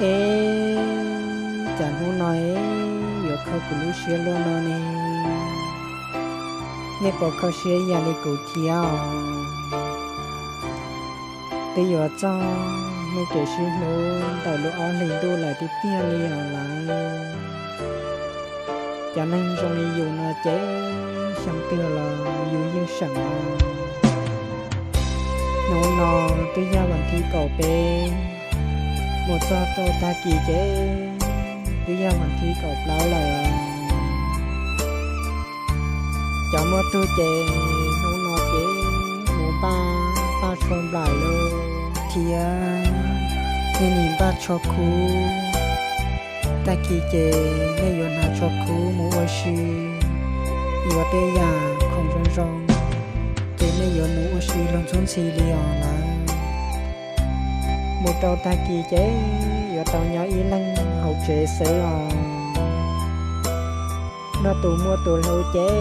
Es cas hnub no es yuav kho kuv lub siab luaj no ne? Nej puas kho siab ib yam li kuv thiab os? Twb yuav txog hnub kev sib hlub ntawm lub ob hlis ntuj lawm tiag tiag li os lawm. Cov neeg zoo li yus no ces xyoo twg los yus yeej seem os. Hnub no twb yog vas thib kaum peb, mus txog rau tag kis ces twb yog vas thib kaum plaub lawm. Cov muaj tug ces hnub no ces mus npaj paj tsho nplaim lawm thiab, nej nim npaj tsho khub. Tag kis ces nej yuav hnav tsho khub mus ua si, yuav tej yam khoom zoo zoo, ces nej yuav mus ua si luag ntxhub ntxhi li os lawm. Mus rau tag kis ces yuav tau nyob ib leeg hauv tsev xwb os. Noj tus muaj tus hlub ces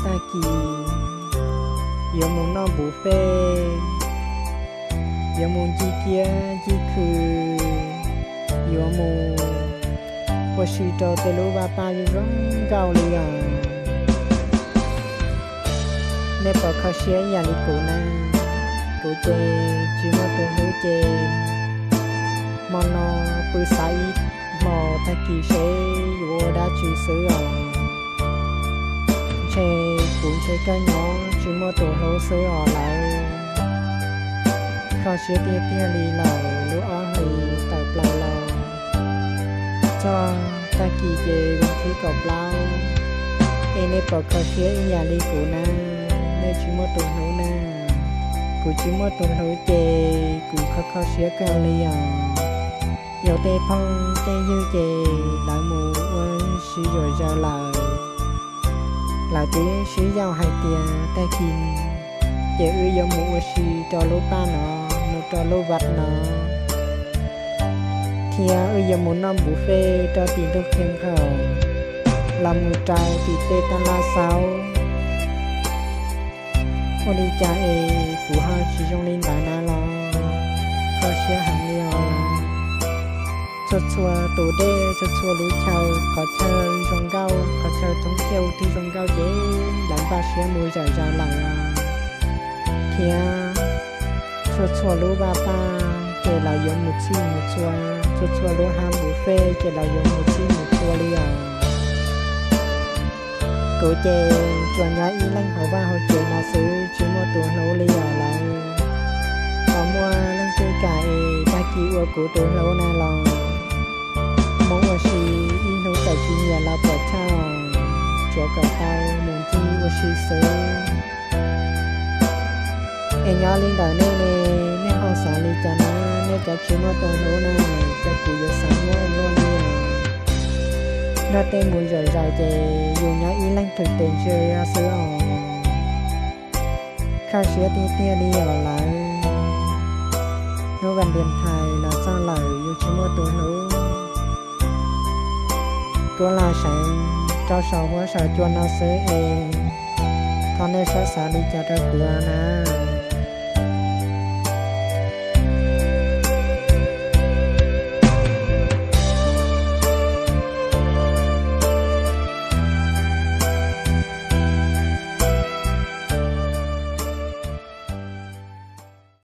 tag kis yuav mus noj buffet, yuav mus ncig kiab ncig khw, yuav mus ua si rau tej lub vaj paj zoo zoo nkauj li os. Nej puas kho siab ib yam li kuv na? Kuv ces tsis muaj tus hlub ces hmo no pw xav ib hmos tag kis seb yuav ua dab tsi xwb os. Ntshe kuv ntshe kawg nyob tsis muaj tus hlub xwb os lawm. Kho siab tiag tiag li lawm, lub ob hlis tawm plaws los txog tag kis ces vas thib kaum plaub. Es nej puas kho siab ib yam li kuv na? Nej tsis muaj tus hlub na? Kuv tsis muaj tus hlub ces kuv kho kho siab kawg li os. Yog tej phooj tej ywg ces lawv mus ua si zom zaws lawm, lawv twb sib yaum hais tias tag kis ces wb yuav mus ua si rau lub paj no, mus rau lub vaj no, thiab wb yuav mus noj buffet rau tim ntug Khia Khaum, los mus rau tim tej taj laj xaub. Ua li cas es kuv ho tsis zoo li ntawd na los? Kho siab heev li os. Txhua txhua tus dej, txhua txhua lub chaw, qhov chaw zoo nkauj, qhov chaw thoob thiaj ua twg zoo nkauj ces lawv npaj siab mus zom zaws lawm. Thiab txhua txhua lub vaj paj ces lawv yuav mus txhij mus txhua, txhua txhua lub hab buffet ces lawv yuav mus txhij mus txhua li os. Kuv ces tsuas nyob ib leeg hauv vaj hauv tsev no xwb, tsis muaj tus hlub li os lawm. Ho muaj leej twg kam es tag kis ua kuv tus hlub na los? Mus ua si ib hnub tawm tsis nyiam los puas chawj, tsuav kom tau mus ncig ua si xwb. Es nyob li ntawm nej ne, nej ho xav li cas na? Nej cov tsis muaj tus hlub na, ces kuv yuav xav muaj luaj li. Nrog tej mus zom zaws ces yus nyob ib leeg thwm tes ntseg xwb os. Kho siab tiag tiag li os lawm. Hnub Valentine los txog lawm yus tsis muaj tus hlub. Kuv los seev rau saum huab saum cua no xwb es thov nej txhob xav li cas rau kuv na.